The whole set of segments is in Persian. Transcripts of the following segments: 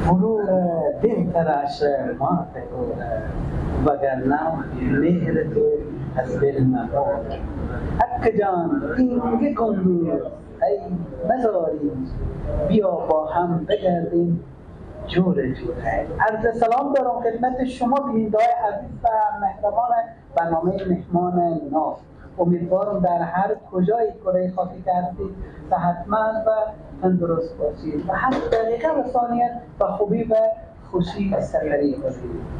غرور دل تراش ما تگوره، وگرنه مهر تو از دل مباد. حق جان اینگه کن دوست ای مزاری، بیا با هم بگردیم جور جوره. عرض سلام دارم خدمت شما بیننده‌های عزیز و مهربان برنامه مهمان ناز. امیدوارم در هر کجای کره خاکی که هستید صحتمند و تندرست باشید و هر دقیقه و ثانیه به خوبی و خوشی سپری کنید.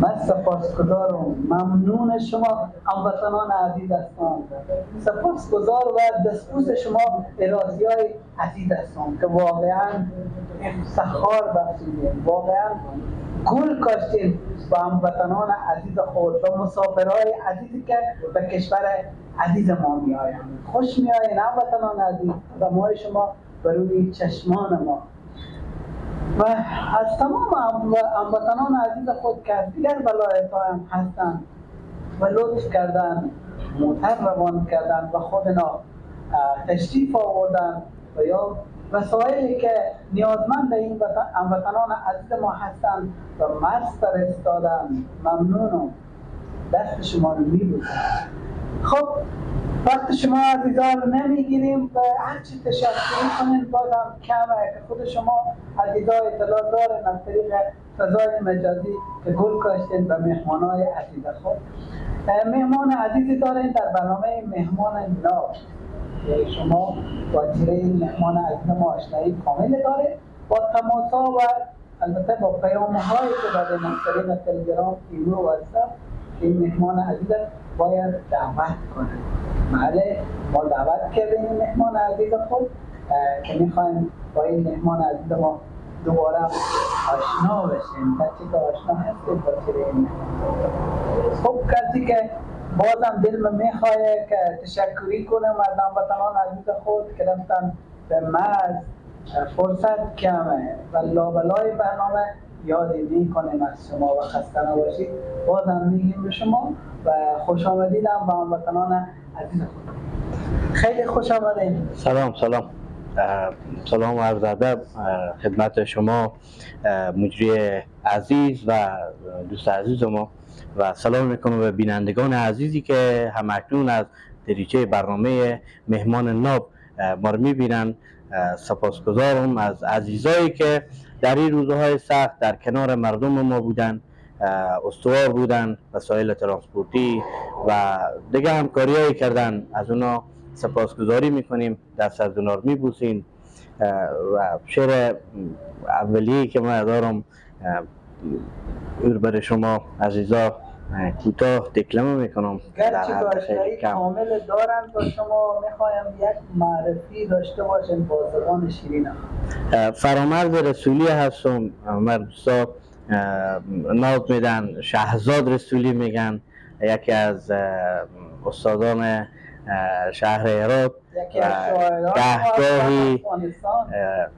من سپاسگزارم، ممنون شما هموطنان عزیز هستم، سپاسگزار و دستبوس شما ایرادیای عزیز هستم که واقعا افتخار بخشیدیم، واقعا گل کاشتیم با هموطنان عزیز خود و مسافرهای عزیزی که به کشور عزیز ما می آیند. خوش می آیین هموطنان عزیز، قدم‌های شما بر روی چشمان ما و از تمام هموطنان عزیز خود که از دیگر ولایت هم هستند و لطف کردن، موتر روان کردن و خودنا تشریف آوردن و یا وسایلی که نیازمند این هموطنان عزیز ما هستند و مرز فرستادن، ممنونم، دست شما رو میبوسم. خب وقت شما عزیزان رو نمیگیریم و هرچی تشکر کنین بازم کمه که خود شما عزیزا اطلاع دارن از طریق فضای مجازی که گل کاشتین به مهمانای عزیز خود. مهمان عزیزی دارین در برنامه مهمان ناب. شما با چهره مهمان عزیز ما آشنایی کامل داره، با تماس‌ها و البته با پیام‌هایی که دادین از طریق تلگرام، ایمیل و واتساپ، این مهمان عزیز باید دعوت کنید. بله، ما دعوت کردیم این مهمان عزیز خود که میخوایم با این مهمان عزیز ما دوباره آشنا بشیم. کسی که آشنا هستید با چهره این مهمان. خب کسی که بازم دلم میخواه که تشکری کنم از هموطنان عزیز خود که رفتن به مرز، فرصت کمه و لابلای برنامه یادی میکنیم از شما و خسته نباشید. بازم میگیم به شما و خوش آمدیدم به هموطنان عزیز خود. خیلی خوش آمدید. سلام سلام سلام و عرض ادب خدمت شما مجری عزیز و دوست عزیز ما و سلام میکنم به بینندگان عزیزی که همکنون از دریچه برنامه مهمان ناب ما رو میبینن. سپاسگزارم از عزیزایی که در این روزهای سخت در کنار مردم ما بودن، استوار بودن، وسایل ترانسپورتی و دیگه همکاریایی کردن. از اونا سپاسگزاری میکنیم، دست از اونا رو میبوسیم. و شعر اولیه که من دارم برای شما عزیزا کوتاه دکلمه میکنم. گرچه آشنایی کامل دارم با شما، میخوایم یک معرفی داشته باشیم با زبان شیرین. فرامرز رسولی هستم. من دوستا ناز میدن شهزاد رسولی میگن، یکی از استادان شهر هرات و گهگاهی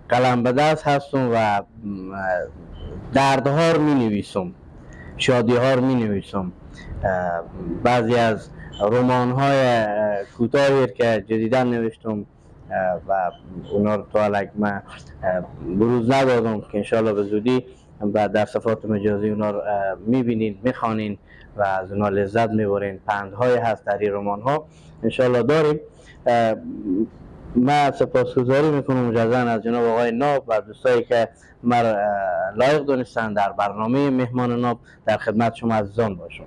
قلم به دست هستم و دردها رو می نویسم، شادی ها رو می نویسم. بعضی از رمان های کوتاهی که جدیداً نوشتم و اونا رو تا حالا من بروز ندادم که انشالله به زودی و در صفحات مجازی اونا رو میبینین، میخوانین و از اونا لذت میبرین. پندهای هست در این رمان ها انشالله داریم. من سپاسگزاری میکنم مجددا از جناب آقای ناب و دوستایی که مرا لایق دانستن در برنامه مهمان ناب در خدمت شما عزیزان باشم.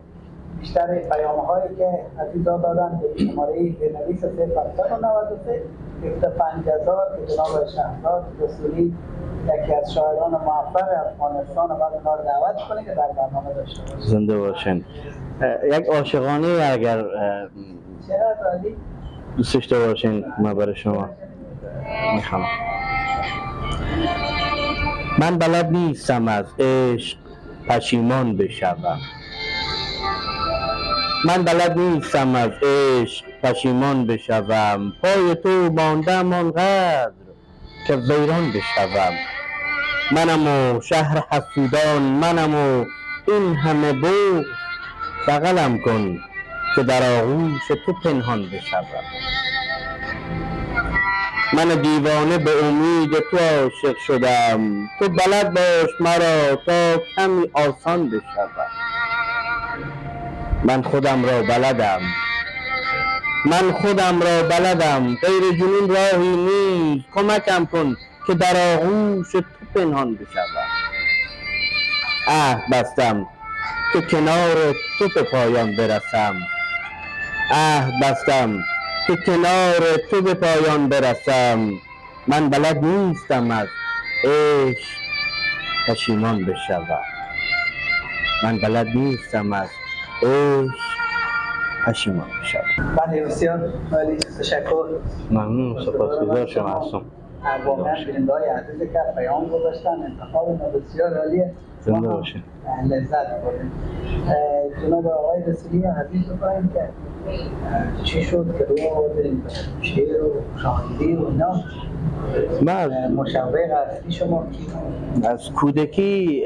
بیشتر پیام هایی که عزیزا دادن به شماره زیرنویس 0793 75000 که جناب شهزاد رسولی یکی از شاعران موفق افغانستان و بعد اونا رو دعوت کنه که در برنامه داشته باشین. زنده باشین. یک عاشقانه اگر چقدر عالی دوست داشته باشین من برای شما میخوام. من بلد نیستم از عشق پشیمان بشوم، من بلد نیستم از عشق پشیمان بشوم، پای تو ماندم آنقدر که ویران بشوم. منم و شهر حسودان، منم و این همه بغض، بغلم کن که در آغوش تو پنهان بشوم. من دیوانه به امید تو عاشق شدم، تو بلد باش مرا تا کمی آسان بشود. من خودم را بلدم، من خودم را بلدم، غیر جنون راهی نیست، کمکم کن که در آغوش تو پنهان بشوم. عهد بستم که کنار تو به پایان برسم، عهد بستم که کنار تو به پایان برسم. من بلد نیستم از عشق پشیمان بشوم، من بلد نیستم از عشق پشیمان بشوم. بله، بسیار عالی، تشکر. ممنون، سپاسگزار شما هستم. واقعا بیننده‌های عزیزی که پیام گذاشتن، انتخاب ما بسیار عالیه، زنده باشین، لذت بردیم. جناب آقای رسولی عزیز بفرمایید که چی شد که رو آوردین شعر و شاعری و اینا؟ من مشوق اصلی شما کی؟ از کودکی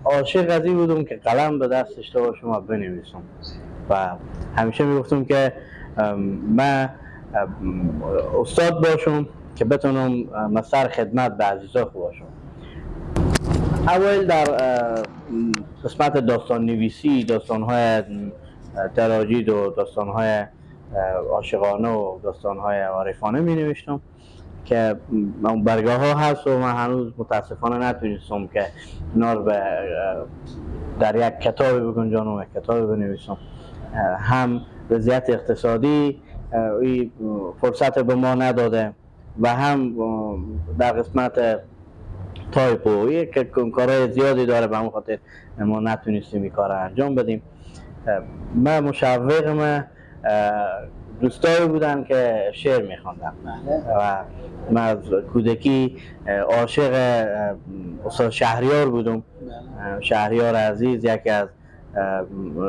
عاشق از این بودم که قلم به دست داشته باشم و بنویسم و همیشه میگفتم که من استاد باشم که بتونم مصدر خدمت به عزیزا خود باشم. اول در قسمت داستان نویسی، داستان‌های تراژید و داستان‌های عاشقانه و داستان‌های عارفانه می نوشتم که اون برگاه ها هست و من هنوز متاسفانه نتونستم که اینا رو در یک کتاب بگنجانم و کتاب بنویسم. هم وضعیت اقتصادی این فرصت به ما نداده و هم در قسمت تایپ و یک کارهای زیادی داره، به همون خاطر ما نتونستیم این کار رو انجام بدیم. من مشوق من دوستایی بودن که شعر میخواندن و من از کودکی عاشق استاد شهریار بودم. شهریار عزیز یکی از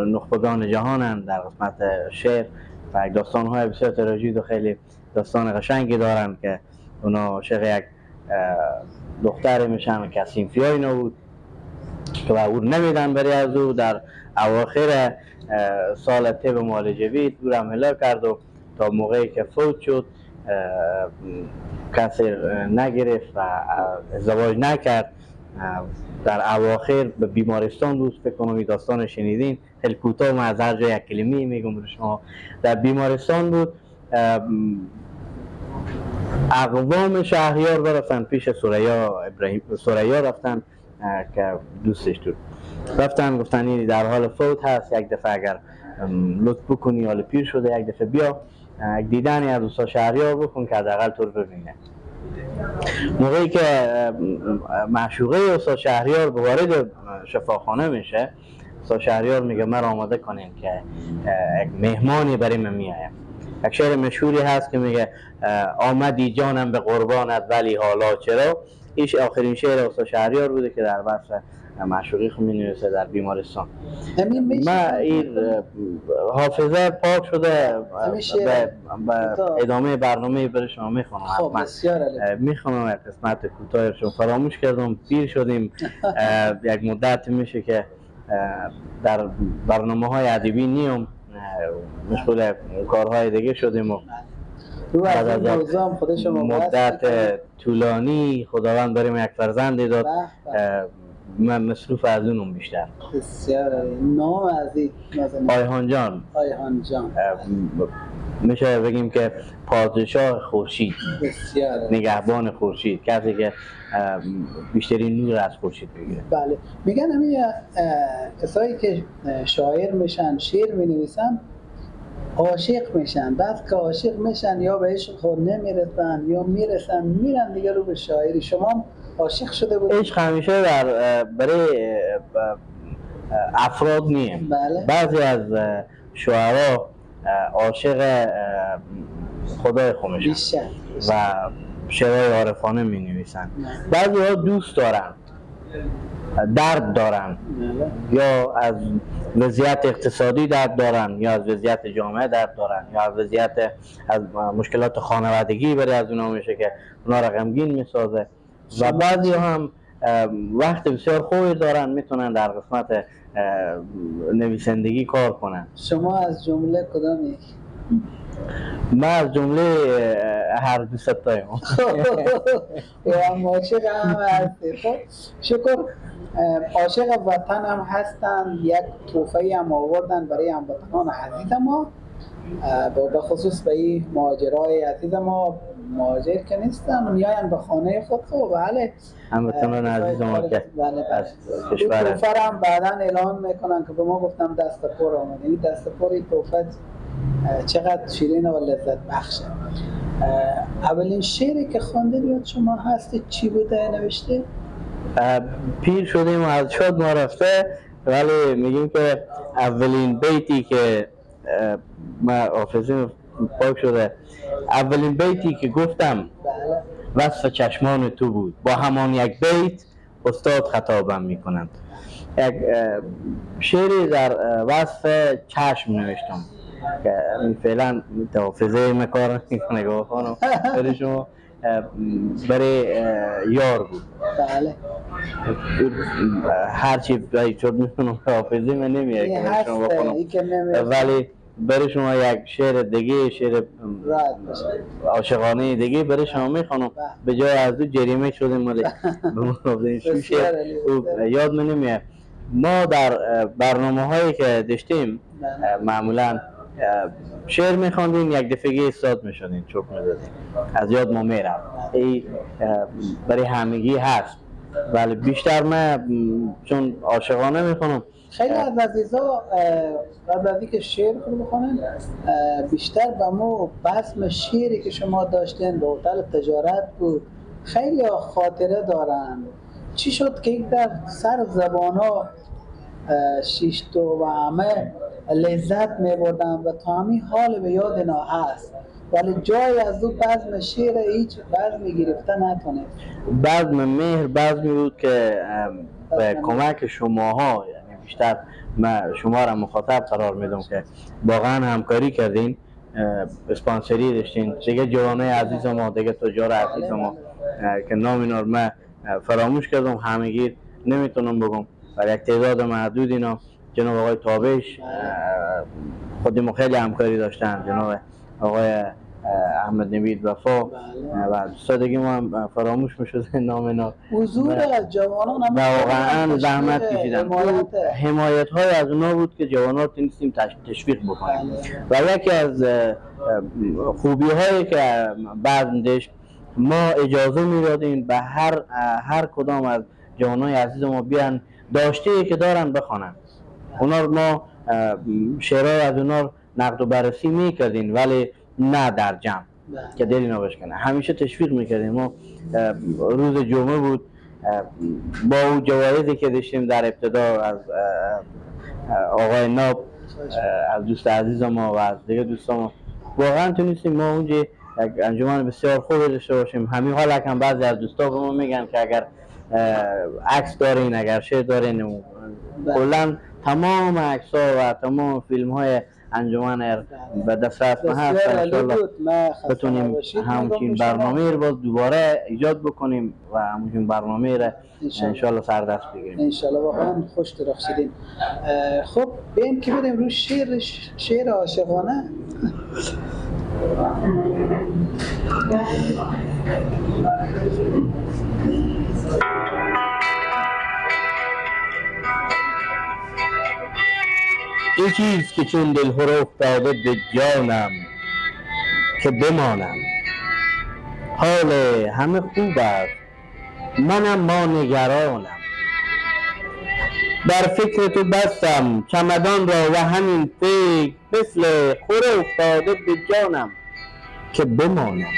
نخبگان جهانند در قسمت شعر و داستان‌های بسیار تراژید و خیلی داستان قشنگی دارن که اونا عاشق یک دختر میشن که سینفیای اینا بود که او نمیدن بری از او. در اواخر سال طب معالجوی او را حمله کرد و تا موقعی که فوت شد کسی نگرفت و ازدواج نکرد. در اواخر به بیمارستان بود، فکر کنم داستان شنیدین، خیلی کوتاه من از هر جای یک کلمه میگم برای شما. در بیمارستان بود، اقوام شهریار رفتن پیش ثریا ابراهیم، ثریا رفتن که دوستش بود، رفتن گفتن این در حال فوت هست، یک دفعه اگر لطف بکنی حال پیر شده یک دفعه بیا دیدنی از استاد شهریار بکن که حداقل تو رو ببینه. موقعی که معشوقه استاد شهریار به وارد شفاخانه میشه، استاد شهریار میگه مرا آماده کنین که یک مهمانی برای من میآید. یک شعر مشهوری هست که میگه آمدی جانم به قربانت ولی حالا چرا. ایش آخرین شعر استاد شهریار بوده که در وصف معشوقی خود می‌نویسه در بیمارستان. من این حافظه پاک شده، به ادامه برنامه برای شما میخوانم. خب بسیار عالی. میخوانم یک قسمت کوتاهشون فراموش کردم، پیر شدیم، یک مدت میشه که در برنامه های ادبی نیم، مشغول کارهای دیگه شدیم و بعد از مدت طولانی خداوند برای من یک فرزندی داد، من مصروف از اونم بیشتر. بسیار عالی. نام از این آیهان جان. آیهان جان میشه بگیم که پادشاه خورشید، بسیار نگهبان خورشید، کسی که بیشترین نور از خورشید بگیره. بله، میگن همین کسایی که شاعر میشن، شعر مینویسن، عاشق میشن، بعد که عاشق میشن یا به عشق خود نمیرسن یا میرسن، میرن دیگه رو به شاعری. شما عاشق شده بود؟ عشق همیشه در برای افراد نیم. بله. بعضی از شعرا عاشق خدای خود میشن و شعرهای عارفانه می نویسن. بعضی ها دوست دارن، درد دارن، یا از وضعیت اقتصادی درد دارن، یا از وضعیت جامعه درد دارن، یا از وضعیت از مشکلات خانوادگی برای از اونا میشه که اونا را غمگین میسازه. و بعضی هم وقت بسیار خوبی دارن، میتونن در قسمت نویسندگی کار کنن. شما از جمله کدام یک؟ من از جمله هر دو ستای ما و عاشق هم هستی. خب شکر، عاشق وطن هم هستن. یک تحفه هم آوردن برای هموطنان عزیز ما، به خصوص به این مهاجرای عزیز ما، مهاجر که نیستن میاین به خانه خود. خب بله، هموطنان عزیز ما که از کشور تحفه هم بعدا اعلان میکنن که به ما گفتم دست پر آمد. یعنی دست پر این تحفه چقدر شیرین و لذت بخشه. اولین شعری که خواندید یاد شما هست چی بوده نوشته؟ پیر شدیم و از شاد ما رفته، ولی میگیم که اولین بیتی که ما حافظیم پاک شده، اولین بیتی که گفتم وصف چشمان تو بود. با همان یک بیت استاد خطابم میکنند. یک شعری در وصف چشم نوشتم که فعلا حافظه ما کار نمیکنه خانم، برای شما برای یار بود. بله، هرچی شد میتونم حافظه من نمیاد که شما بخونم، ولی برای شما یک شعر دیگه، شعر عاشقانه دیگه برای شما میخوانم. به جای از او جریمه شدیم ولی شعر یاد من نمیاد. ما در برنامه هایی که داشتیم معمولا شعر میخواندیم، یک دفعه استاد میشدیم، چوب میزدیم، از یاد ما میرفت. ای برای همگی هست، ولی بیشتر من چون عاشقانه میخونم. خیلی از عزیزا قبل از اینکه شعر رو بخونن بیشتر به مو بزم شعری که شما داشتین به هتل تجارت بود، خیلی خاطره دارن. چی شد که یک در سر زبان ها شیشتو و همه لذت می بردن و تا همین حال به یاد اینا هست، ولی جای از او بزم شعر هیچ بزمی گرفته نتونست. بزم مهر بزمی بود که به کمک شماها، یعنی بیشتر من شما را مخاطب قرار میدم که واقعا همکاری کردین، اسپانسری داشتین، دیگه جوانای عزیز ما، دیگه تجار عزیز ما که نام اینا رو من فراموش کردم، همگی نمیتونم بگم، ولی یک تعداد محدود اینا، جناب آقای تابش خودمون خیلی همکاری داشتن، جناب آقای احمد نوید وفا و دوستا دیگه ما هم فراموش میشد نام اینا. حضور جوانان هم واقعا زحمت کشیدن، حمایت های از اونا بود که جوانان تونستیم تشویق بکنیم. و یکی از خوبی هایی که بعد داشت، ما اجازه میدادیم به هر کدام از جوانای عزیز ما بیان داشته که دارن بخوانن. اونا رو ما شعرهای از اونا رو نقد و بررسی میکردیم، ولی نه در جمع که دلی نباشکنه، همیشه تشویق میکردیم. ما روز جمعه بود، با او جوایزی که داشتیم در ابتدا از آقای ناب، از دوست عزیز ما و از دیگه دوستان ما، واقعا تونستیم ما اونجا یک انجمن بسیار خوب داشته باشیم. همین حال هم بعضی از دوستا به ما میگن که اگر عکس دارین، اگر شعر دارین، کلا تمام عکس‌ها و تمام فیلم‌های انجمن به دسترس ما هست. انشالله بتونیم همچین برنامه رو باز دوباره ایجاد بکنیم و همچین برنامه رو انشالله سر دست بگیریم. انشالله واقعا خوش درخشیدین. خب بریم که بریم روی شعر عاشقانه. این چیز که چون دلهره افتاده به جانم که بمانم، حال همه خوب است منم ما نگرانم. در فکر تو بستم چمدان را و همین فکر مثل خوره افتاده به جانم که بمانم.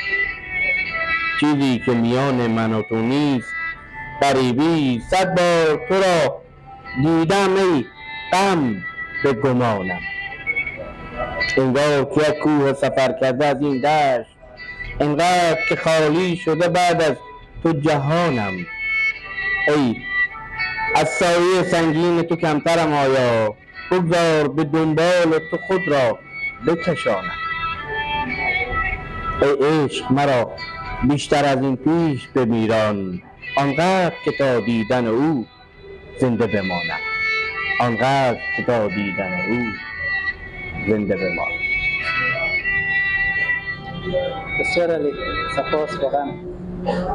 چیزی که میان من و تو نیست غریبی، صد بار تو را دیدم ای غم به گمانم. انگار که یک کوه سفر کرده از این دشت، انقدر که خالی شده بعد از تو جهانم. ای از سایه سنگین تو کمترم آیا، بگذار به دنبال تو خود را بکشانم. ای عشق مرا بیشتر از این پیش بمیران، آنقدر که تا دیدن او زنده بمانم، آنقدر که تا دیدن او زنده بمانم. بسیار عالی، سپاس، واقعا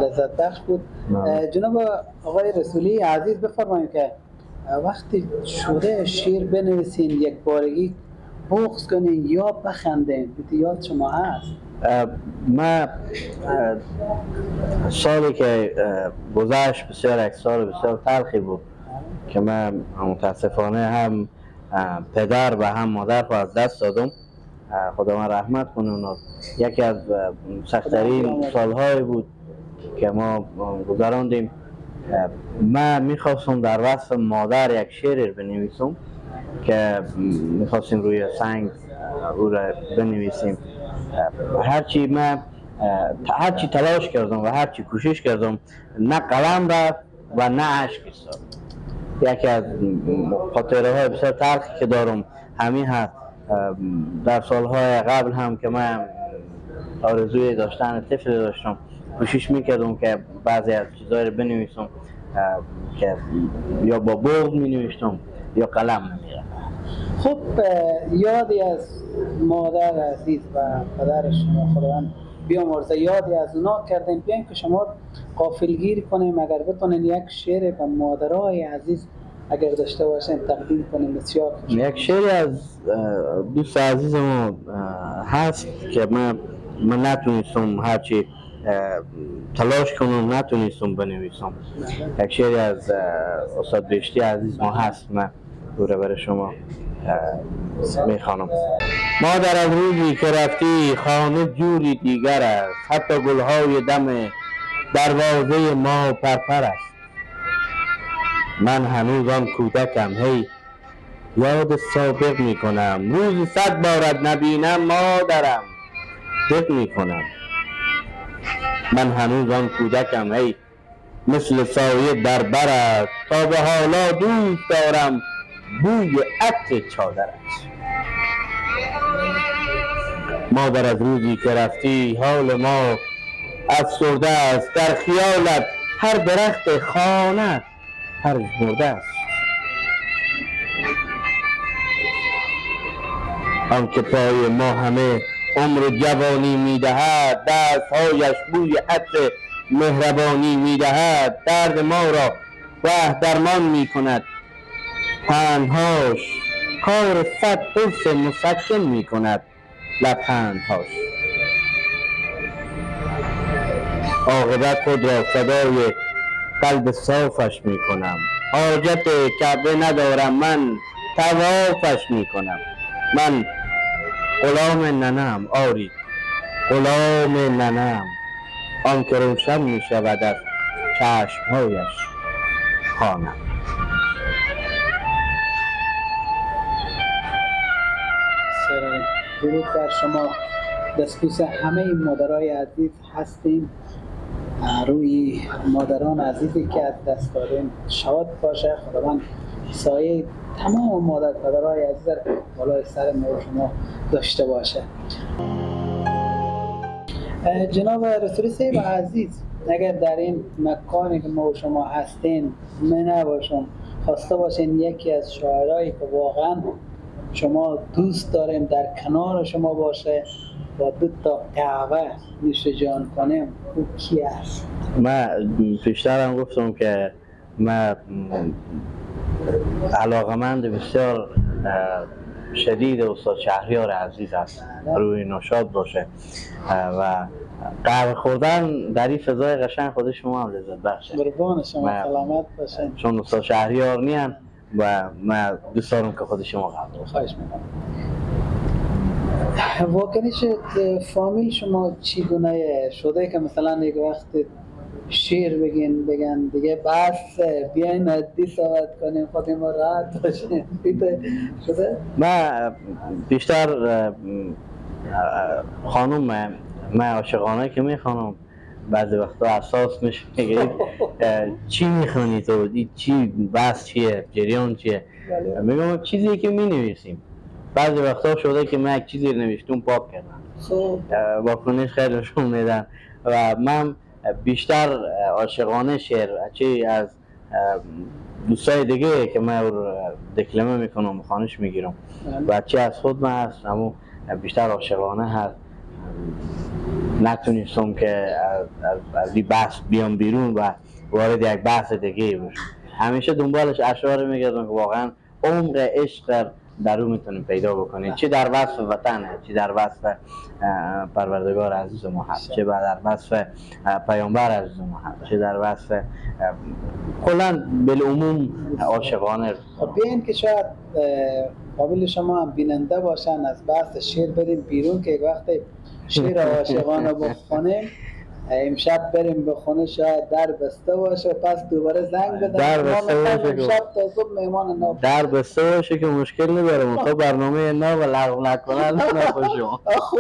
لذت بخش بود. جناب آقای رسولی عزیز، بفرمایید که وقتی شده شعر بنویسین یک بارگی بغض کنین یا بخندین، یاد شما هست؟ من سالی که گذشت بسیار یک سال بسیار تلخی بود که من متاسفانه هم پدر و هم مادر رو از دست دادم. خدا من رحمت کنه اونا. یکی از سخت‌ترین سالهای بود که ما گذراندیم. من میخواستم در وصف مادر یک شعر بنویسم که میخواستیم روی سنگ او را بنویسیم. هرچی من هرچی تلاش کردم و هرچی کوشش کردم نه قلم رفت و نه اشک ایستاد. یکی از خاطره های بسیار تلخی که دارم همین هست. در سالهای قبل هم که من آرزوی داشتن طفل داشتم، کوشش میکردم که بعضی از چیزهای رو بنویسم که یا با بغض مینوشتم یا قلم نمیرفت. خب یادی از مادر عزیز و پدر شما خداوند بیامرزه، یادی از اونا کردیم، بیایم که شما غافلگیر کنیم. اگر بتونین یک شعر به مادرای عزیز اگر داشته باشین تقدیم کنیم، بسیار خوش. یک شعری از دوست عزیز ما هست که من نتونستم، هرچی تلاش کنم نتونستم بنویسم. یک شعری از استاد بهشتی عزیز ما هست، من او را برای شما میخوانم. مادر از روزی که رفتی خانه جوری دیگر است، حتی گلهای دم دروازه ما پرپر است. من هنوز آن کودکم، هی یاد سابق میکنم، روزی 100 بارت نبینم مادرم دق میکنم. من هنوز آن کودکم، هی مثل سایه در برت، تا به حالا دوست دارم بوی عطر چادرت. مادر از روزی که رفتی حال ما افسرده است، در خیالت هر درخت خانه پژمرده است. آنکه پای ما همه عمر جوانی میدهد، دستهایش بوی عطر مهربانی میدهد، درد ما را وه درمان میکند، پندهاش کار 100 قرص مسکن میکند لبخندهاش. عاقبت خود را صدای قلب صافش میکنم، حاجت کعبه ندارم من طوافش میکنم. من غلام ننم، آری غلام ننم، آن که روشن میشود از چشمهایش خانم. درود بر شما، دستبوس همه مادرای عزیز هستیم. روی مادران عزیزی که از دست دادیم شاد باشه، خداوند سایه تمام مادر پدرای عزیز بالای سر ما و شما داشته باشه. جناب رسولی صاحب عزیز، اگر در این مکانی که ما و شما هستیم من نباشم، خواسته باشین یکی از شاعرایی که واقعا شما دوست داریم در کنار شما باشه با 2 تا قهوه نوش جان کنیم، او کی است؟ من پیشترم گفتم که من علاقمند بسیار شدید استاد شهریار عزیز است، روی نشاد باشه و قهوه خوردن در این فضای قشنگ خود شما هم لذت بخشه. قربان شما، سلامت باشین. چون استاد شهریار نیان و من دوست دارم که خود شما قهوه. خواهش میکنم. واکنش فامیل شما چگونه شده که مثلا یک وقت شعر بگین بگن دیگه بس بیاین عادی صحبت کنیم خود ما راحت باشیم شده؟ من بیشتر خانوم من عاشقانه که میخوانم بعضی وقتا اساس میشه که چی میخوانی تو، چی بس چیه، جریان چیه؟ میگم چیزی که مینویسیم. بعضی وقتا شده که من یک چیزی نوشتم پاک کردم، واکنش خیلی نشون میدن و من بیشتر عاشقانه شعر چه از دوستای دیگه که من دکلمه میکنم خوانش میگیرم و چه از خود من هست، اما بیشتر عاشقانه هست. نتونستم که از این بحث بیام بیرون و وارد یک بحث دیگه بشم. همیشه دنبالش اشعار میگردم که واقعا عمق عشق در او میتونیم پیدا بکنیم، چه در وصف وطن، چه در وصف پروردگار عزیز ما هست، چه در وصف پیامبر عزیز ما هست، چه در وصف کلا بالعموم عاشقانه. بیاین که شاید قابل شما هم بیننده باشن، از بحث شعر بریم بیرون که یک وقت شعر عاشقانه بخونیم، امشب بریم به خونه شاید در بسته باشه، پس دوباره زنگ بدن در بسته باشه، امشب تا صبح مهمان ناب در بسته باشه که مشکل نداره، تا برنامه ناب لغو نکنن نخوشم. خب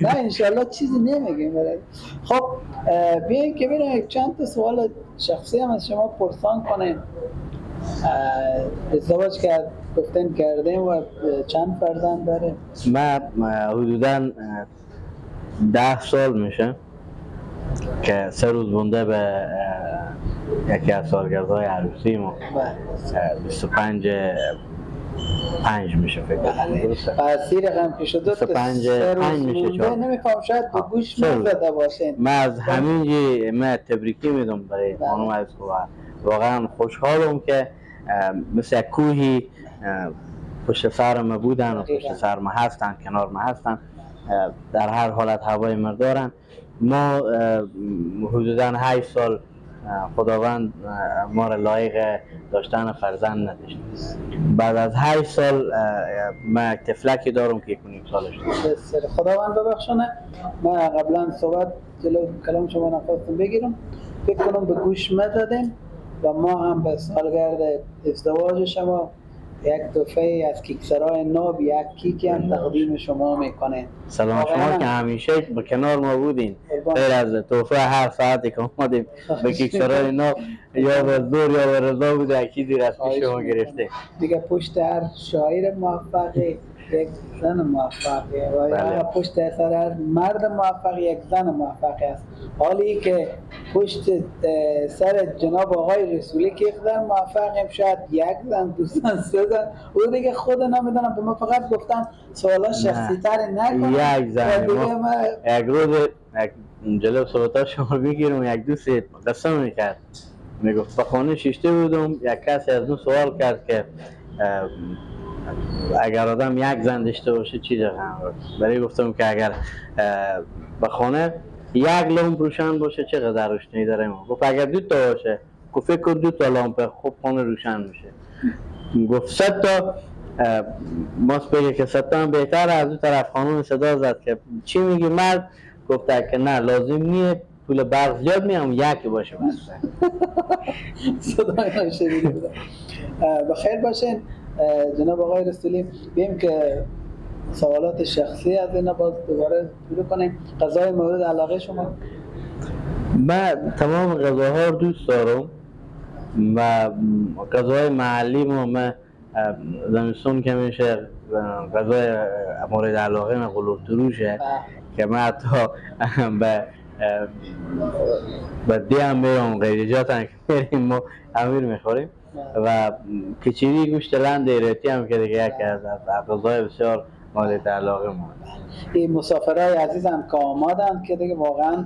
نه انشالله چیزی نمیگیم. خب بیاین که ببینیم چند تا سوال شخصی هم از شما پرسان کنیم. ازدواج کرد گفتن کردیم و چند فرزند داره؟ من حدوداً 10 سال میشه که 3 روز مونده به یکی از سالگردهای عروسی ما، 25/5 میشه فکر کنم. درسته؟ پس سی رقم که شده 25 میشه. نمیفهم شاید به گوش نزده باشین. من از همین من تبریکی میدم برای خانم عزیز، واقعا خوشحالم که مثل کوهی پشت سر ما بودن و پشت سر ما هستن، کنار ما هستن، در هر حالت هوای ما دارن. ما حدوداً 8 سال خداوند ما را لایق داشتن فرزند نداشت. بعد از 8 سال من یک طفلکی دارم که 1.5 سالش. خداوند ببخشونه، من قبلا صحبت جلو کلام شما نخواستم بگیرم، فکر کنم به گوش مزدیم و ما هم به سالگرد ازدواج شما یک تحفه از کیکسرای ناب، یک کیک هم تقدیم شما میکنه. سلام شما که همیشه به کنار ما بودین، غیر از تحفه هر ساعتی که اومدیم به کیکسرای ناب یا به زور یا به رضا بوده، یک چیزی رسمی شما گرفته دیگه. پشت هر شاعر موفقی یک زن موفقه و یا پشت سر هر مرد موفق یک زن موفق است. حالی که پشت سر جناب آقای رسولی که یک زن موفقیم، شاید یک زن، دو زن، سه زن، او دیگه خود نمیدونم، به ما فقط گفتن سوالا شخصی تر نکنم. یک زن یک روز جلو صحبت شما میگیرم، یک دوست قسم میکرد میگفت به خانه شیشته بودم، یک کسی از اون سوال کرد که اگر آدم یک زن داشته باشه چی رقم باشه؟ برای گفتم که اگر به خانه یک لامپ روشن باشه چقدر روشنی داره ما؟ گفت اگر 2 تا باشه، گفت فکر کن 2 تا لامپ خوب خانه روشن میشه. گفت 3 تا ماست بگه که 3 تا هم بهتره. از اون طرف خانم صدا زد که چی میگی مرد؟ گفت که نه لازم نیه، پول برق زیاد میام، یک باشه بس. صدای ناشنیده بودم. بخیر باشین جناب آقای رسولی. بیم که سوالات شخصی از اینا باز دوباره شروع کنیم. غذای مورد علاقه شما؟ من تمام غذاها رو دوست دارم و غذای محلی ما، من زمستون که میشه غذای مورد علاقه من قلوب دروشه که من حتی به دی هم میرم، غیرجات هم که میریم ما امیر میخوریم و کچری گوشت لند ایراتی هم که دیگه یکی از غذای بسیار مورد علاقه ما. این مسافرهای عزیزم که آمادن که دیگه واقعا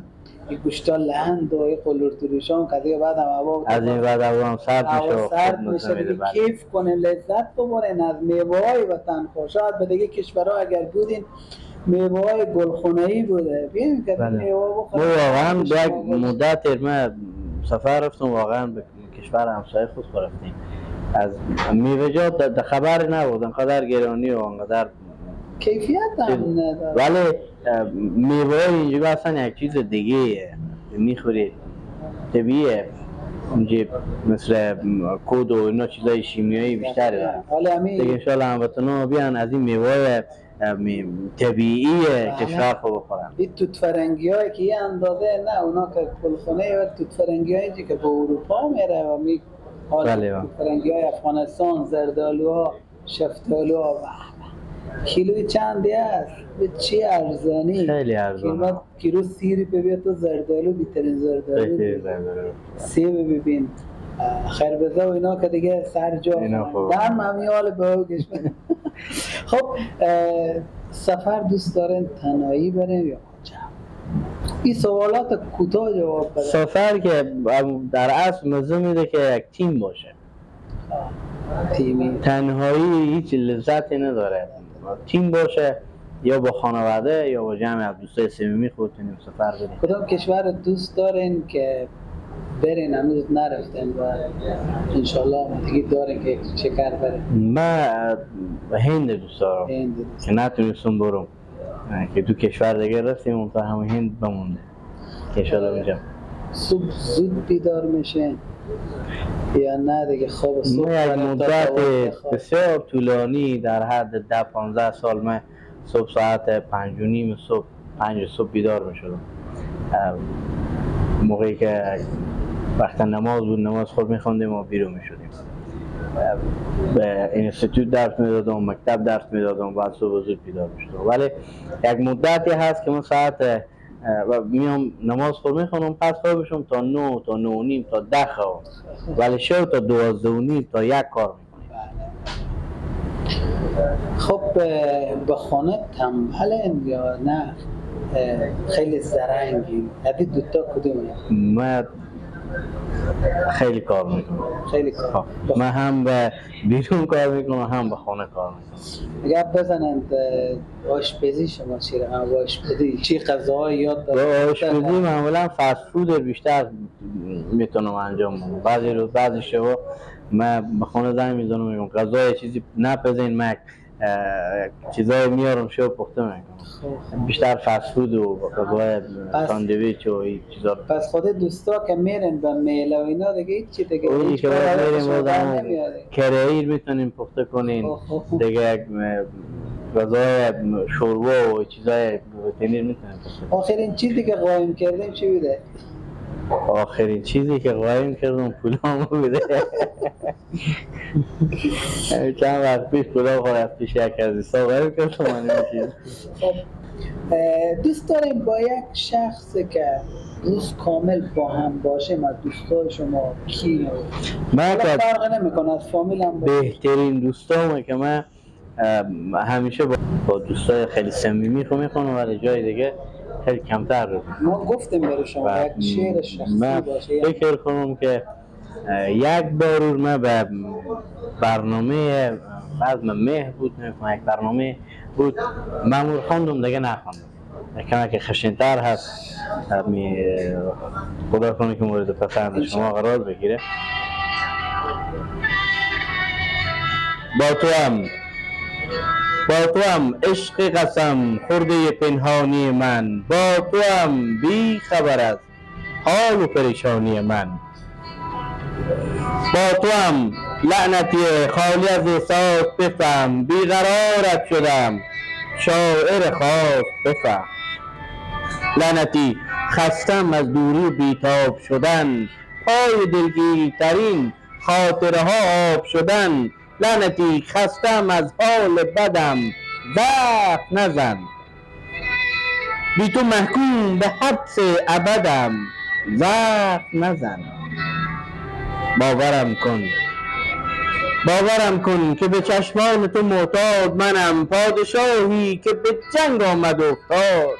این گوشتا لند و این قلور دروشان که دیگه بعد هم هوا از این بعد هوا هم سرد میشه، دیگه کیف کنین، لذت ببرین از میوه‌های وطن. شاید به دیگه کشورها اگر بودین میوه‌های گلخونه‌ای بوده، بیاین که میوه بخوریم. واقعا یک مدت من سفر رفتم، واقعا به کشور همسایه خود رفتیم، از میوه‌جات خبر نبود، انقدر گرانی و انقدر کیفیت هم نداره، ولی میوه اینجا اصلا یک چیز دیگه میخورید، طبیعیه. اینجا مثل کود و اینا چیزای شیمیایی بیشتری داره. دیگه انشالله هموطنا بیان از این میوه طبیعی کشور خود بخورن. این توت فرنگی هایی که یه اندازه نه اونا که گلخونه، و توت فرنگی هایی که به اروپا میره و می توت فرنگی های افغانستان، زردآلوها، شفتالوها، کیلوی چندی است؟ به چی ارزانی؟ خیلی ارزانه. کیلو سیری ببین تو زردآلو، بیترین زردآلو، سیب ببین، خربزه و اینا که دیگه سر جا دم همی حال به او کشور. خب سفر دوست دارین تنهایی بریم یا جمع؟ این سوالات کوتاه جواب بده. سفر که در اصل مزه میده که یک تیم باشه. تیمی. تنهایی هیچ لذتی نداره. تیم باشه یا با خانواده یا با جمع از دوستای صمیمی خودتون سفر برین. کدام کشور دوست دارین که برین هنوز نرفتین و انشالله آمادگی دارین که چکر برین؟ من هند دوست دارم که نتونستم برم، که دو کشور دیگه رفتیم اون تا همه هند بمونده کشور اونجا. صبح زود بیدار میشه یا نه دیگه خواب صبح؟ من یک مدت بسیار طولانی در حد 10-15 سال من صبح ساعت 5:30 صبح 5 صبح بیدار میشدم. موقعی که وقت نماز بود نماز خود میخوندیم و بیرون میشدیم. به اینستیتوت درس میدادم، مکتب درس میدادم، بعد صبح زود بیدار میشدم. ولی یک مدتی هست که من ساعت میام نماز خود میخونم، پس خوابشم تا 9 تا 9:30 تا 10 خواب، ولی شب تا 12:30 تا 1 کار میکنیم. خب به خانه تنبلین یا نه خیلی زرنگی؟ هدی دوتا کدومه؟ من خیلی کار میکنم. خیلی کار. من هم به بیرون کار میکنم هم به خانه کار میکنم. اگر بزنند آشپزی شما چی رقم آشپزی چی غذاهای یاد دارید؟ آشپزی معمولا فست فود بیشتر میتونم انجام بدم. بعضی روز بعضی شبا من به خانه زنگ میزنم میگم غذای چیزی نپزین، من چیزای میارم شو پخته میکنم. بیشتر فست فود و غذای ساندویچ و این چیزا. پس خود دوستا که میرن به میله و اینا دیگه هیچ دیگه هیچ میریم کره‌ای میتونیم پخته کنین دیگه، غذای شوربا و چیزای تنیر میتونیم پخته. آخرین چیزی که قایم کردیم چی بوده؟ آخرین چیزی که قایم کردم پولامو بوده. چند وقت پیش پولام خود از پیش یک از دوستا قایم کردم. خب دوست داریم با یک شخص که روز کامل با هم باشه، ما دوستای شما کی؟ من فرق نمیکنه از فامیل هم باشه. بهترین دوستامه که من همیشه با دوستای خیلی صمیمی خو میخونم، ولی جای دیگه خیلی کمتر رو. ما گفتیم برای شما یک شعر شخصی باشه. فکر کنم که یک بار من به برنامه بزم مهر بود، یک برنامه بود مامور خواندم دیگه نخواندم، کمی که خشن‌تر هست، خدا کنه که مورد پسند شما قرار بگیره. با تو هم عشق قسم خورده پنهانی من، با تو هم بی خبر از حال و پریشانی من، با تو هم لعنتی خالی از احساس بفهم، بیقرارت شدم شاعر خاص بفهم، لعنتی خستم از دوری بیتاب شدن، پای دلگیرترین خاطره ها آب شدن، لعنتی خستم از حال بدم وقت نزن، بی تو محکوم به حبس ابدم وقت نزن. باورم کن که به چشمان تو معتاد منم، پادشاهی که به جنگ آمد افتاد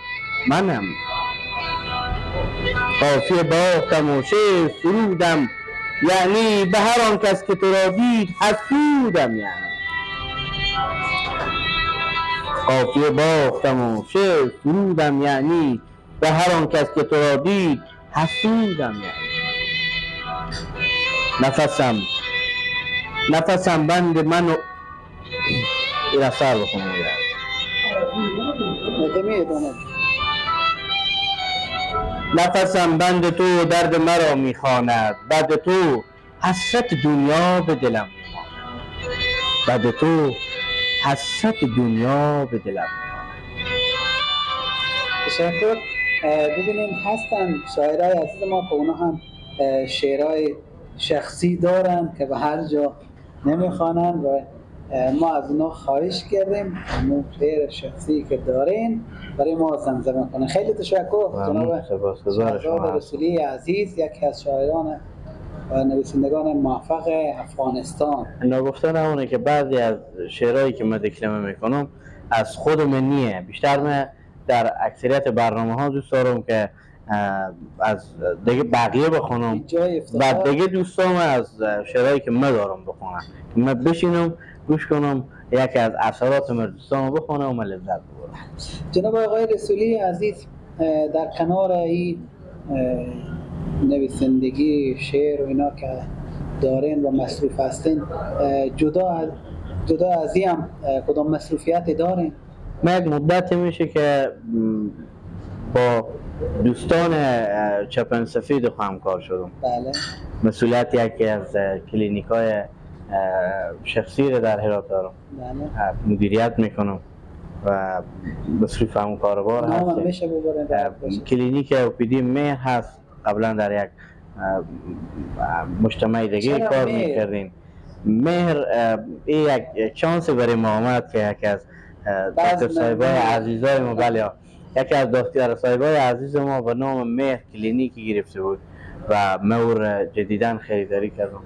منم، قافیه باختم و شعر سرودم، یعنی به هر آن کس که تو را دید حسودم، یعنی قافیه باختم و شعر سرودم، یعنی به هر آن کس که تو را دید حسودم، یعنی نفسم بند من و این سر بخونم. نفسم بند تو درد مرا میخواند، بعد تو حسرت دنیا به دلم میماند، بعد تو حسرت دنیا به دلم میماند. تشکر. ببینیم هستن شاعرای عزیز ما که اونا هم شعرهای شخصی دارن که به هر جا نمیخوانن و ما از اونا خواهش کردیم همون شعر شخصی که دارین برای ما زمزمه کنن. خیلی تشکر جناب شهزاد رسولی عزیز، یکی از شاعران و نویسندگان موفق افغانستان. ناگفته نمونه که بعضی از شعرهایی که من دکلمه میکنم از خود من نیه، بیشتر من در اکثریت برنامه ها دوست دارم که از دیگه بقیه بخونم و دیگه دوستام از شعرهایی که من دارم بخونم، من بشینم گوش کنم، یکی از اثرات من دوستام بخونم و من لذت ببرم. جناب آقای رسولی عزیز، در کنار این نویسندگی شعر و اینا که دارین و مصروف هستین، جدا از این هم کدام مصروفیت دارین؟ من یک مدت میشه که با دوستان چپن سفید همکار شدم. بله. مسئولیت یکی از کلینیک های شخصی رو در هرات دارم. بله. مدیریت میکنم و مصروف همون کاروبار هست. کلینیک OPD مهر هست. قبلا در یک مجتمع دیگه کار میکردیم. مهر یک چانس برای ما آمد که یکی از دکتر صاحبای عزیزای ما، بله، یکی از دکتر صاحبای عزیز ما به نام مهر کلینیکی گرفته بود و ما او را جدیداً خریداری کردم،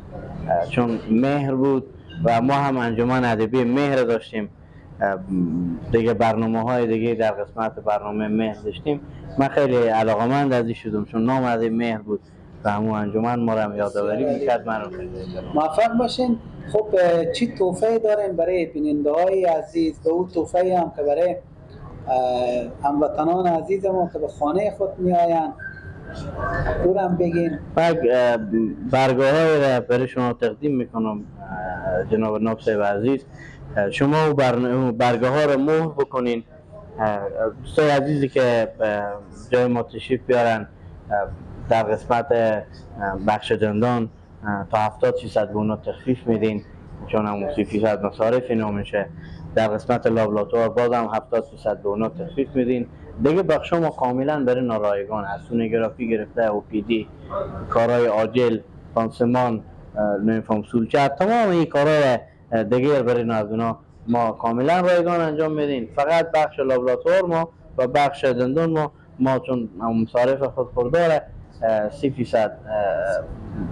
چون مهر بود و ما هم انجمن ادبی مهر داشتیم، دیگه برنامه های دیگه در قسمت برنامه مهر داشتیم. من خیلی علاقمند از این شدم چون نام از مهر بود و همون انجمن ما را یادآوری میکرد. من رو موفق باشین. خب چی تحفه دارین برای بیننده های عزیز؟ به او تحفه هم که برای هموطنان عزیز ما که به خانه خود می آیند او هم بگین. برگاه های را برای شما تقدیم میکنم جناب ناب صاحب عزیز. شما برگاه ها را مهر بکنین. دوستای عزیزی که جای ما تشریف بیارن در قسمت بخش دندان تا 70% به اونا تخفیف میدین، چون هم 30% مصارف اینا میشه. در قسمت لابلاتوار باز هم 70% به اونا تخفیف میدین. دیگه بخش ما کاملا برای نارایگان، از سونوگرافی گرفته، OPD، کارهای عاجل، پانسمان، نمیفهم سولچه، تمام این کارهای دیگه برای از اونا ما کاملا رایگان انجام میدین. فقط بخش لابلاتوار ما و بخش دندان ما چون مصارف خود خورداره 30%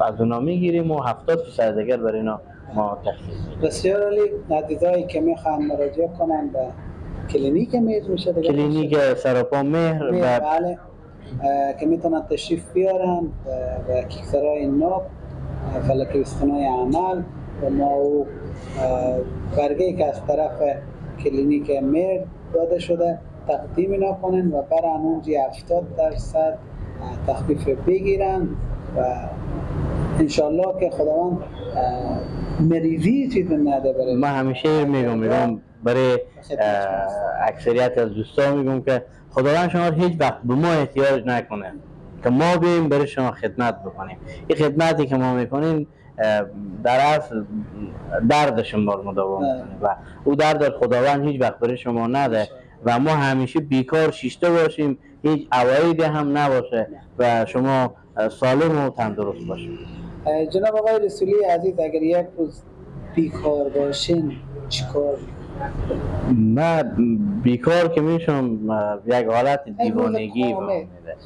از اونا میگیریم و 70% دیگر برای اینا ما تخفیف میدیم. بسیار عالی. عزیزایی که میخوان مراجعه کنن به کلینیک مهر میشه دیگه، کلینیک سراپا مهر، بله، که میتونن تشریف بیارن به کیکسرای ناب، فلک استنای عمل و ما او برگه که از طرف کلینیک مهر داده شده تقدیم اینا کنن و برن اونجی 70% تخفیف بگیرن و انشالله که خداوند مریضی چیز نده. برای من همیشه میگم برای اکثریت از دوستان میگم که خداوند شما هیچ وقت به ما احتیاج نکنه که ما بیایم برای شما خدمت بکنیم. این خدمتی که ما میکنیم در اصل درد شما رو مداوا میکنه و او درد خداوند هیچ وقت برای شما نده و ما همیشه بیکار شیشته باشیم، هیچ عوایدی هم نباشه و شما سالم و تندرست باشید. جناب آقای رسولی عزیز، اگر یک روز بیکار باشین چیکار؟ من بیکار که میشم یک حالت دیوانگی به من میده،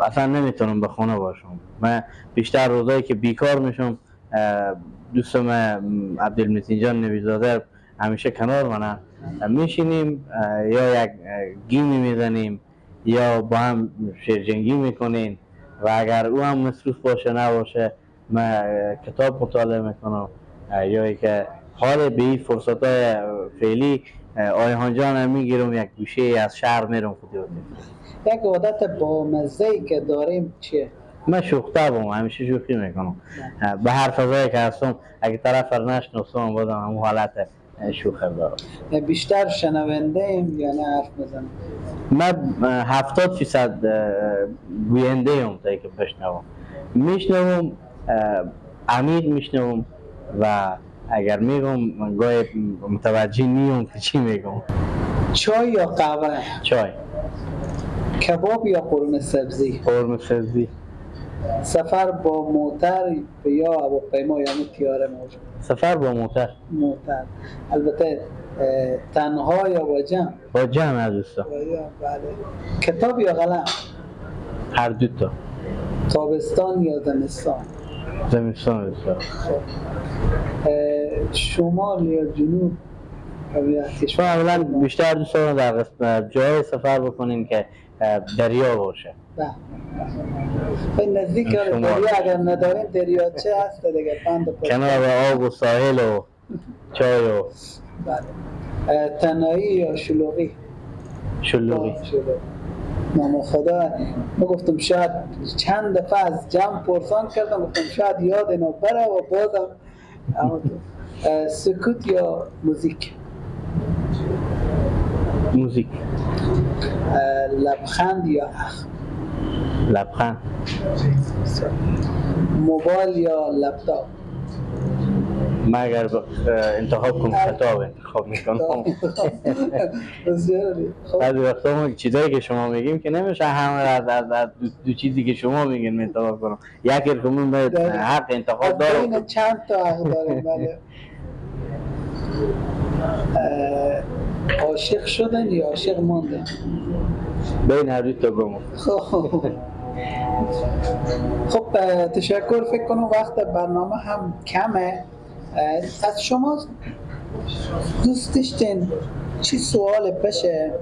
اصلا نمیتونم به خونه باشم. من بیشتر روزایی که بیکار میشم دوستم عبدالمتین جان نبیزاده همیشه کنار منه، میشینیم یا یک گیمی میزنیم یا با هم شیرجنگی میکنیم و اگر او هم مصروف باشه نباشه من کتاب مطالعه میکنم یا اینکه حال به این فرصت های فعلی آیهان جان هم میگیرم یک گوشه از شهر میرم خودی. یک عادت بامزه که داریم چیه؟ من شوخ طبعم، همیشه شوخی میکنم به هر فضایی که هستم. اگه طرف رو نشناسم بازم همون حالت شوخی دارم. بیشتر شنونده ایم یا نه حرف میزنم؟ من 70% گوینده ایم تا اینکه بشنوم. میشنوم، عمیق میشنوم و اگر میگم گاهی متوجه نیم که چی میگم. چای یا قهوه؟ چای. کباب یا قرمه سبزی؟ قرمه سبزی. سفر با موتر یا هواپیما یا تیاره موجود؟ سفر با موتر. موتر. البته تنها یا با جمع؟ با جمع دوستا. بله. کتاب یا قلم؟ هر دو تا. تابستان یا زمستان؟ زمستان دوستا. شمال یا جنوب؟ شما اولا بیشتر دوست دارم در جای سفر بکنیم که دریا باشه. به نزدیک دریا اگر نداریم دریاچه هست دیگه، بند کنار آب و ساحل و چای و بله. تنهایی یا شلوغی؟ شلوغی. نام خدا ما گفتم شاید چند دفعه از جمع پرسان کردم، گفتم شاید یاد اینا بره و بازم. سکوت یا موزیک؟ موزیک. لبخند یا اخم؟ لبخند. موبایل یا لپتاپ؟ من اگر انتخاب کنم کتاب انتخاب میکنم. بعضی وقتا چیزایی که شما میگیم که نمیشه همه از دو چیزی که شما میگین انتخاب کنم، یکی که من حق انتخاب دارم. بین چند تا حق داریم. بله. عاشق شدن یا عاشق ماندن؟ بین هر دو تا گم. خب تشکر. فکر کنم وقت برنامه هم کمه. از شما دوست داشتین چی سوال بشه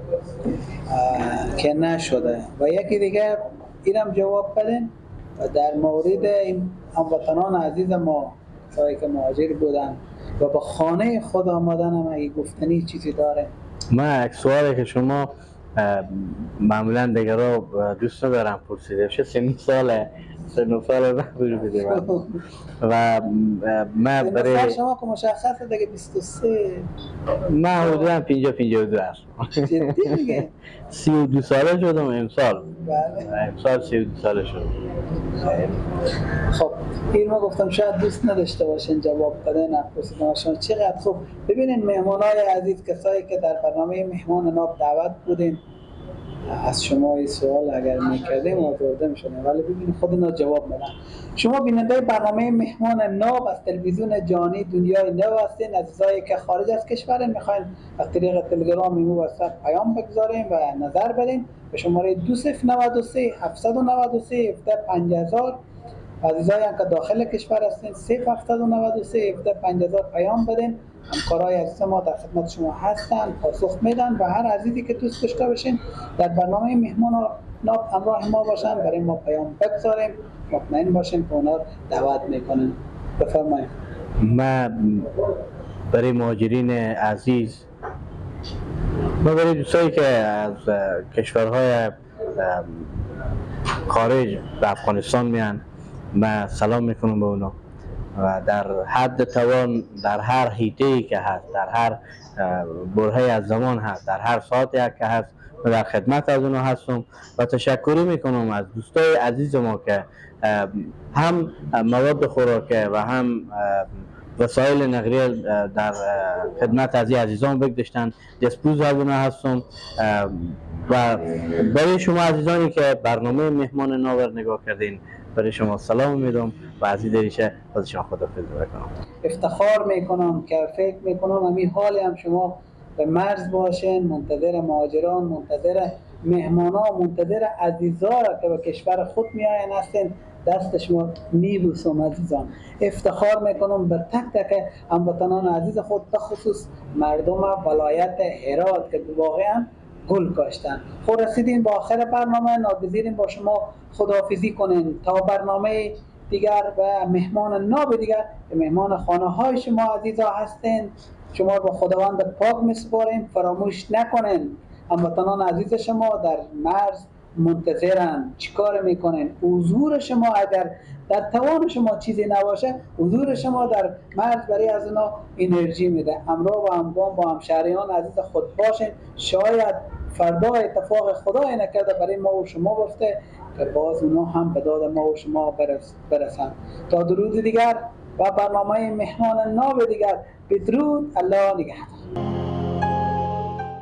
که نشده و یکی دیگه اینم جواب بدین و در مورد این هموطنان عزیز ما کسایی که مهاجر بودن و به خانه خود آمدن هم اگه گفتنی چیزی داره. من یک سوالی که شما معمولا دیگرا دوست ندارم پرسیده بشه، 3 ساله 3 ساله بوده و من برای شما که مشخصه دیگه 23، من حدودا 50-52 هستم. جدی میگه؟ 32 ساله شدم امسال. بله امسال 32 ساله شدم. خب این ما گفتم شاید دوست نداشته باشین جواب بده، نپرسیدم شما چقدر خوب. ببینین مهمانای عزیز، کسایی که در برنامه مهمان ناب دعوت بودین، از شما این سوال اگر میکردیم آزرده میشدیم، ولی ببینید خود اینا جواب میدن. شما بیننده برنامه مهمان ناب از تلویزیون جهانی دنیای نو هستین. عزیزایی که خارج از کشور میخواین از طریق تلگرام، ایمو و واتساپ پیام بگذاریم و نظر بدین به شماره 2093 793 17 5000. عزیزایی هم که داخل کشور هستین 0793 17 5000 پیام بدین. همکارای عزیز ما در خدمت شما هستن، پاسخ میدن و هر عزیزی که دوست داشته باشین در برنامه مهمان ناب همراه ما باشن، برای ما پیام بگذاریم، مطمئن باشیم که اونا دعوت میکنن. بفرمایید. من برای مهاجرین عزیز، ما برای دوستایی که از کشورهای خارج به افغانستان میان، من سلام میکنم به اونا و در حد توان، در هر حیطه‌ای که هست، در هر برهه از زمان هست، در هر ساعتی که هست، و در خدمت از اونا هستم و تشکری میکنم از دوستای عزیز ما که هم مواد خوراکه و هم وسایل نقلیه در خدمت از عزیزان بگذاشتن. دستبوز از اونا هستم و برای شما عزیزانی که برنامه مهمان ناور نگاه کردین، برای شما سلام میدم و از این دریچه از شما خداحافظی میکنم. افتخار میکنم که فکر میکنم همین حال هم شما به مرز باشین، منتظر مهاجران، منتظر مهمانا، منتظر عزیزا را که به کشور خود میآیند هستین. دست شما میبوسم عزیزان. افتخار میکنم به تک تک هموطنان عزیز خود، به خصوص مردم ولایت هرات که واقعا گل کاشتن. خب رسیدیم با آخر برنامه، ناگزیریم با شما خداحافظی کنین تا برنامه دیگر و مهمان ناب دیگر که مهمان خانه های شما عزیزا هستین. شما با خداوند پاک میسپاریم. فراموش نکنین هموطنان عزیز شما در مرز منتظرن، چیکار میکنن. حضور شما اگر در توان شما چیزی نباشه، حضور شما در مرز برای از اونا انرژی میده. همراه و همگام با همشهریان عزیز خود باشین. شاید فردا اتفاق خدای نکرده برای ما و شما بفته که باز اونا هم به داد ما و شما برسن. تا درود دیگر و برنامه مهمان ناب دیگر، بدرود. الله نگهدار.